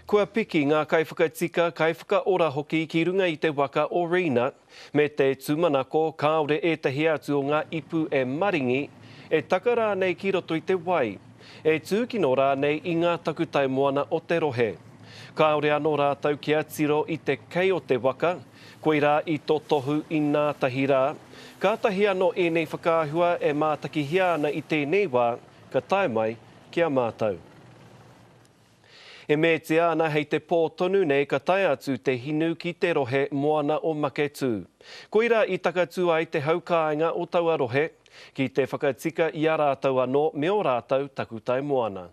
Kua piki ngā kaiwhakatika, kaiwhakaora hoki ki runga i te waka o Rina, me te tūmanako kāore ētahi atu o ngā ipu e maringi, e taka rānei ki roto i te wai, e tūkino rānei i ngā takutai moana o te rohe. Kāore anō rātou kia tiro i te kei o te waka, koirā i totohu inātahi rā. Kātahi anō ēnei whakaahua e mātakihia ana i tēnei wā, ka tae mai ki a mātou. E meatia ana hei te pō tonu nei ka tae atu te hinu ki te rohe moana o Maketū. Koirā i takatū ai te hau kāinga o taua rohe, ki te whakatika i a rātou anō me ō rātou takutai moana.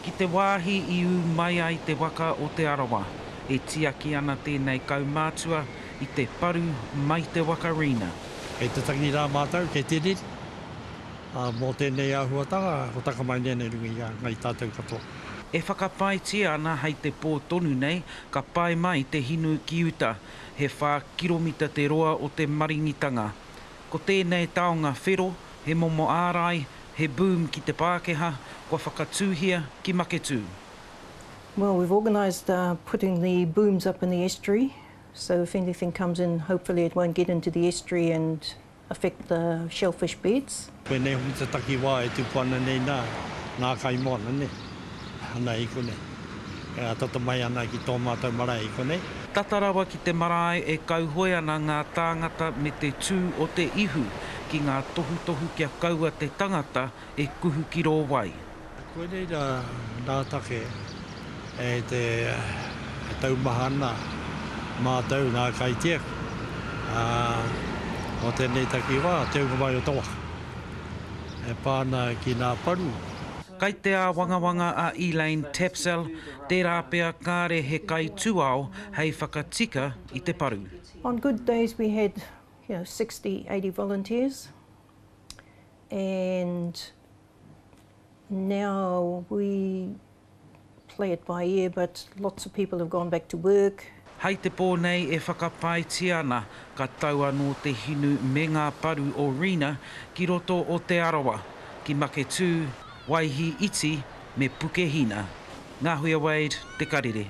Ki te wāhi i ū mai ai te waka o Te Arawa, e tiaki ana tēnei kaumātua i te paru mai te waka Rina. Kei te tangi rā mātou, kei te riri. Ā, mō tēnei āhuatanga, ko taka mai nei nei runga i a ngai tātou katoa. E whakapaetia ana hei te pō tonu nei ka pae mai te hinu ki uta, he whā kiromita te roa o te maringitanga. Ko tēnei taonga whero, he momo ārai, he boom ki te Pākehā, kua whakatūhia ki Maketū. Well, we've organised putting the booms up in the estuary, so if anything comes in, hopefully it won't get into the estuary and affect the shellfish beds. Koinei hoki te takiwā e tupu ana nei nā, ngā kaimoana nei, ana i konei. E tata mai ana ki tō mātou marae i konei. Tata rawa ki te marae e kauhoe ana ngā tāngata me te tū o te ihu ki ngā tohutohu kia kaua te tangata e kuhu ki rō wai. Koinei rā nā take e te taumaha ana mātou ngā kaitiaki o tēnei takiwā, te ūnga mai o te waka e pā ana ki ngā paru. Kai te āwangawanga a Elaine Tapsell, tērā pea kāre he kaitūao hei whakatika i te paru. On good days we had, you know, 60, 80 volunteers and Now we play it by ear but lots of people have gone back to work. Hei te pō nei e whakapaetia ana ka tau anō te hinu me ngā paru o Rina ki roto o Te Arawa, ki Maketū, Waihi Iti me Pukehina. Ngahuia Wade, Te Karere.